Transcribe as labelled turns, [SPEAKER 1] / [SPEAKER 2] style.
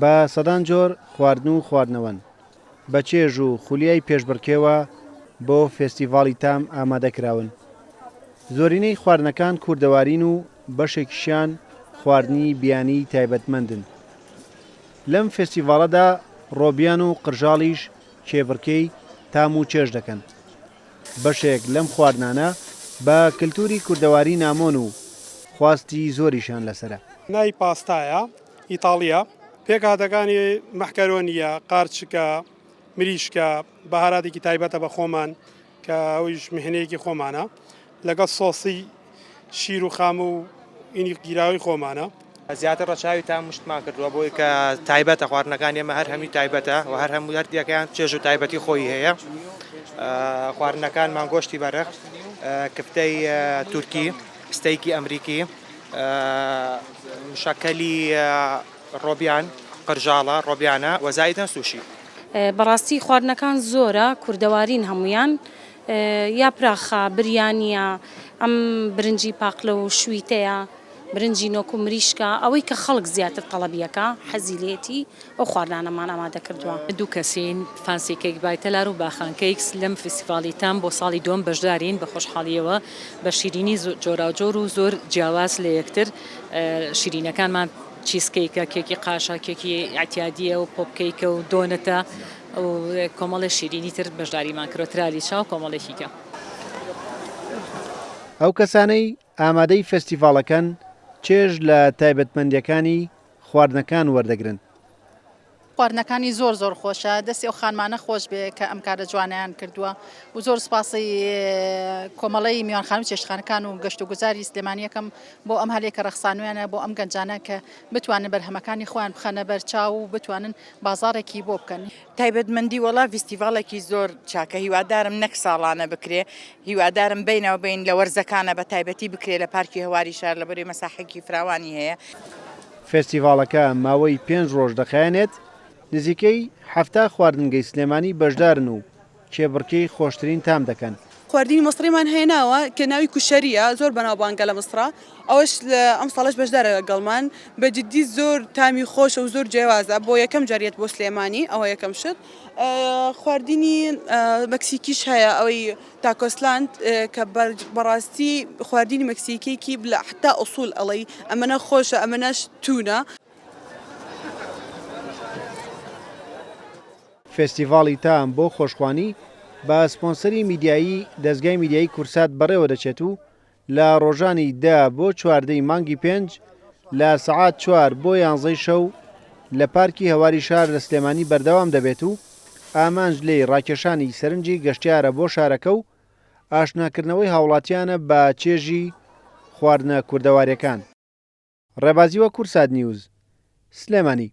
[SPEAKER 1] بە سەدان جۆر خواردن و خواردنەوەن، بە چێژ و خولیای پێشبڕکێوە بۆ فێستیڤاڵی تام ئامادە کراون. زۆرینەی خواردنەکان کوردەوارین و بەشێکیشیان خواردنی بیانیی تایبەتمەندن. لەم فێستیڤاڵەدا ڕۆبیان و قرژاڵیش کێبڕکێی تام و چێژ دەکەن. بەشێک لەم خواردنانە بە کلتوری کوردەواری نامۆن و خواستی زۆریشیان لەسەرە.
[SPEAKER 2] ناوی پاستایە ئیتاڵییە، پێکهاتەکانی مەحکەرۆنییە، قارچکە، مریشکە، بەهاراتێکی تایبەتە بە خۆمان کە ئەویش مهنەیەکی خۆمانە، لەگەڵ سۆسی شیر و خامە و ئینی گیراوەی خۆمانە.
[SPEAKER 3] زیاتر ڕەچاوی تام و شتمان کردووە بۆی کە تایبەتە خواردنەکانی ئێمە هەر هەمووی تایبەتە و هەر هەموو هەر یەکەیان چێژ و تایبەتی خۆی هەیە خواردنەکانمان گۆشتی بەرخ کفتەی تورکی ستەیکی ئەمریکی مشەکەلی ڕۆبیان قرژاڵە ڕۆبیانە و زایدەن سوشی.
[SPEAKER 4] بەڕاستی خواردنەکان زۆرە کوردەوارین هەموویان یاپراخە بریانیە ئەم برنجی پاقلە و شویتەیە برنجی نۆک و مریشکە ئەوەی کە خەڵک زیاتر تەڵەبی ئەکا حەزی لێیەتی ئەو خواردنانەمان ئامادە کردووە.
[SPEAKER 5] دوو کەسین، فانسی کەیک بای تەلار و باخان کەیکس، لەم فیستیڤاڵی تام بۆ ساڵی دووەم بەشدارین، بە خۆشحاڵییەوە بە شیرینی جۆراوجۆر و زۆر جیاواز لە یەکتر، شیرینەکانمان چیز کەیکە، کێکی قاشە، کێکی ئیعتیادییە و پۆپ کەیکە و دۆنەتە و کۆمەڵێ شیرینی تر بەشداریمان کردووە، ترالیچا و کۆمەڵێکی کە.
[SPEAKER 1] ئەو کەسانەی ئامادەی فێستیڤاڵەکەن چێژ لە تایبەتمەندییەکانی خواردنەکان وەردەگرن.
[SPEAKER 6] خواردنەکانی زۆر زۆر خۆشە دەستی ئەو خانمانە خۆش بێ کە ئەم کارە جوانەیان کردووە و زۆر سپاسی کۆمەڵەی میوانخانە و چێشتخانەکان و گەشت و گوزاری سلێمانیەکەم بۆ ئەم هەلێک کە ڕەخسانویانە بۆ ئەم گەنجانە کە بتوانن بەرهەمەکانی خۆیان بخەنە بەرچاو و بتوانن بازاڕێکی بۆ بکەن.
[SPEAKER 7] تایبەتمەندی وەڵا ڤیستیڤاڵێکی زۆر چاکە هیوادارم نەک ساڵانە بکرێ هیوادارم بینەوە بین لە وەرزەکانە بە تایبەتی بکرێ لە پارکی هەواری شار لەبەری مەساحێکی فراوانی هەیە.
[SPEAKER 1] فێستیڤاڵەکە ماوەی پێنج ڕۆژ دەخایەنێت، نزیکەی 70 خواردنگەی سلێمانی بەشدارن و کێبڕکێی خۆشترین تام دەکەن.
[SPEAKER 8] خواردنی مەسڕیمان هێناوە کە ناوی کوشەرییە زۆر بەناوبانگە لە مسڕا ئەوەش ئەمساڵش بەشدارە لەگەڵمان بە جدی زۆر تامی خۆشە و زۆر جیاوازە بۆ یەکەم جار یەت بۆ سلێمانی ئەوە یەکەم شت خواردنی مەکسیکیش هەیە ئەوەی تاکۆسلاند کە بەڕاستی خواردنی مەکسیکیکی لە حتا ئوسول ئەڵێی ئەمەنە خۆشە ئەمەنەش تونە.
[SPEAKER 1] فێستیڤاڵی تام بۆ خۆشخوانی بە سپۆنسەری میدیایی دەزگای میدیایی کورسات بەڕێوەدەچێت و لە ڕۆژانی دە بۆ چواردەی مانگی پێنج لە سەعات چوار بۆ یانزەی شەو لە پارکی هەواری شار لە سلێمانی بەردەوام دەبێت و ئامانج لێی ڕاکێشانی سەرنجی گەشتیارە بۆ شارەکە و ئاشناکردنەوەی هاوڵاتیانە بە چێژی خواردنە کوردەواریەکان. ڕێبازی وە کورسات نیوز، سلێمانی.